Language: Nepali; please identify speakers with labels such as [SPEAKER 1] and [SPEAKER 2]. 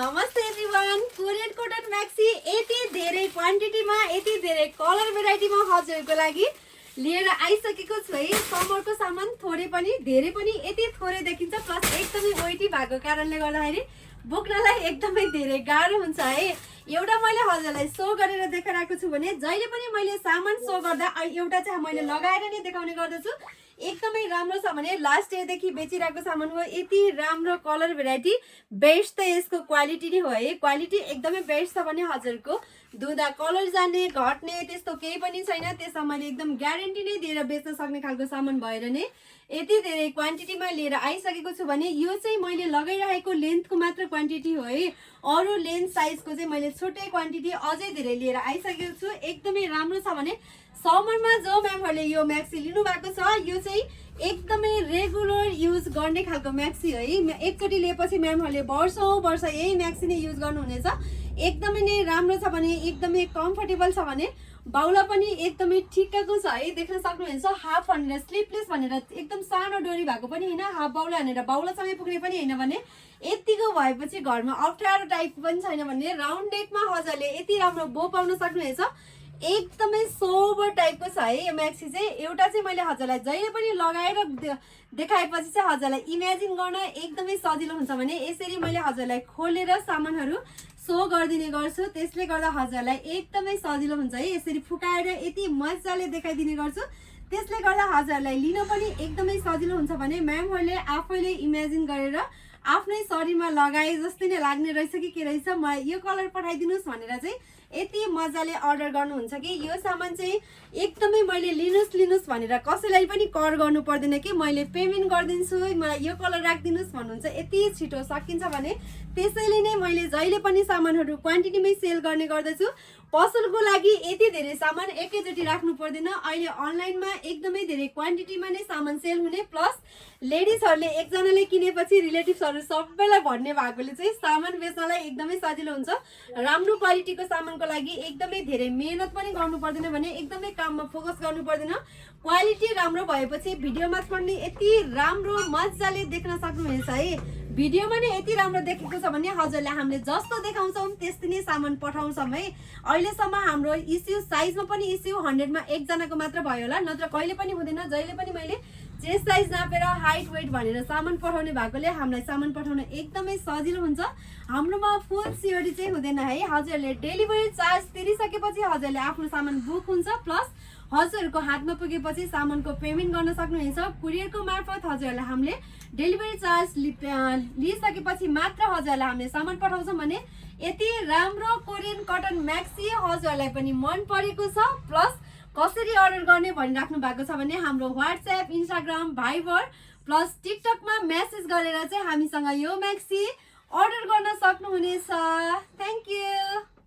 [SPEAKER 1] नमस्ते एभ्रिवान कोरियन कटन मैक्सी यति धेरै क्वान्टिटीमा यति धेरै कलर भेराइटीमा हजुरहरुको लागि लिएर आइसकेको छु है। समरको सामान थोरै पनि धेरै पनि यति थोरै देखिन्छ प्लस एकदमै वेटी भएको कारणले गर्दाखेरि बोक्नलाई एकदमै धेरै गाह्रो हुन्छ है। एउटा मैले हजुरलाई शो गरेर देखाइराखेको छु भने जहिले पनि मैले सामान शो गर्दा एउटा चाहिँ मैले लगाएर नै देखाउने गर्दछु। एकदमै राम्रो छ भने लास्ट इयर देखि बेचिरहेको सामान हो। यति राम्रो कलर भेराइटी बेस्ट त यसको क्वालिटी नै हो है। क्वालिटी एकदमै बेस्ट छ भने हजुरको धुँदा कलर जाने घट्ने त्यस्तो केही पनि छैन। त्यसमा मैले एकदम ग्यारेन्टी नै दिएर बेच्न सक्ने खालको सामान भएर नै यति धेरै क्वान्टिटीमा लिएर आइसकेको छु भने यो चाहिँ मैले लगाइरहेको लेन्थको मात्र क्वान्टिटी हो है। अरू लेन्थ साइजको चाहिँ मैले छुट्टै क्वान्टिटी अझै धेरै लिएर आइसकेको छु। एकदमै राम्रो छ भने समरमा जो म्यामहरूले यो म्याक्सी लिनु भएको छ यो चाहिँ एकदमै रेगुलर युज गर्ने खालको म्याक्सी है। एकचोटि लिएपछि म्यामहरूले वर्षौं वर्ष यही म्याक्सी नै युज गर्नुहुनेछ। एकदमै नै राम्रो छ भने एकदमै कम्फर्टेबल छ भने बाउला पनि एकदमै ठिक्कको छ है। देख्न सक्नुहुन्छ हाफ भनेर स्लिपलेस भनेर एकदम सानो डोरी भएको पनि हैन, हाफ बाउला भनेर बाउलासँगै पुग्ने पनि हैन भने यतिको भएपछि घरमा अप्ठ्यारो टाइप पनि छैन भने राउन्ड नेकमा हजुरले यति राम्रो बो पाउन सक्नुहुनेछ। एकदमै सोबर टाइपको छ है यो म्याक्सी चाहिँ। एउटा चाहिँ मैले हजुरलाई जहिले पनि लगाएर देखाएपछि चाहिँ हजुरलाई इमेजिन गर्न एकदमै सजिलो हुन्छ भने यसरी मैले हजुरलाई खोलेर सामानहरू शो गरिदिने गर्छु। त्यसले गर्दा हजुरलाई एकदमै सजिलो हुन्छ है। यसरी फुकाएर यति मजाले देखाइदिने गर्छु। त्यसले गर्दा हजुरलाई लिन पनि एकदमै सजिलो हुन्छ भने म्यामहरूले आफैले इमेजिन गरेर आफ्नै शरीरमा लगाए जस्तै नै लाग्ने रहेछ कि के रहेछ, मलाई यो कलर पठाइदिनुहोस् भनेर चाहिँ यति मजाले अर्डर गर्नुहुन्छ कि यो सामान चाहिँ एकदमै मैले लिनुहोस् भनेर कसैलाई पनि कर गर्नु पर्दैन कि मैले पेमेन्ट गरिदिन्छु मलाई यो कलर राखिदिनुहोस् भन्नुहुन्छ। यति छिटो सकिन्छ भने त्यसैले नै मैले जहिले पनि सामानहरू क्वान्टिटीमै सेल गर्ने गर्दछु। पसलको लागि यति धेरै सामान एकैचोटि राख्नु पर्दैन। अहिले अनलाइनमा एकदमै धेरै क्वान्टिटीमा नै सामान सेल हुने प्लस लेडिजहरूले एकजनाले किनेपछि रिलेटिभ्सहरू सबैलाई भन्ने भएकोले चाहिँ सामान बेच्नलाई एकदमै सजिलो हुन्छ। राम्रो क्वालिटीको सामानको लागि एकदमै धेरै मेहनत पनि गर्नु पर्दैन भने एकदमै काममा फोकस गर्नु पर्दैन। क्वालिटी राम्रो भएपछि भिडियोमा पनि यति राम्रो मजाले देख्न सक्नुहुनेछ है। भिडियोमा नै यति राम्रो देखेको छ भने हजुरले हामीले जस्तो देखाउँछौँ त्यस्तै नै सामान पठाउँछौँ है। अहिलेसम्म हाम्रो इस्यु साइजमा पनि इस्यु 100 मा एकजनाको मात्र भयो होला, नत्र कहिले पनि हुँदैन। जहिले पनि मैले चेस्ट साइज नापेर हाइट वेट भनेर सामान पठाउने भएकोले हामीलाई सामान पठाउन एकदमै सजिलो हुन्छ। हाम्रोमा फुल सिओडी चाहिँ हुँदैन है। हजुरहरूले डेलिभरी चार्ज तिरिसकेपछि हजुरले आफ्नो सामान बुक हुन्छ प्लस हजुरहरूको हातमा पुगेपछि सामानको पेमेन्ट गर्न सक्नुहुनेछ। कुरियरको मार्फत हजुरहरूलाई हामीले डेलिभरी चार्ज लिइसकेपछि मात्र हजुरहरूलाई हामीले सामान पठाउँछौँ भने यति राम्रो कोरियन कटन म्याक्सी हजुरहरूलाई पनि मन परेको छ। प्लस कसरी अर्डर गर्ने भनिराख्नु भएको छ भने हाम्रो व्हाट्सएप, इन्स्टाग्राम, भाइबर प्लस टिकटकमा मेसेज गरेर चाहिँ हामीसँग यो म्याक्सी अर्डर गर्न सक्नुहुनेछ। Thank you.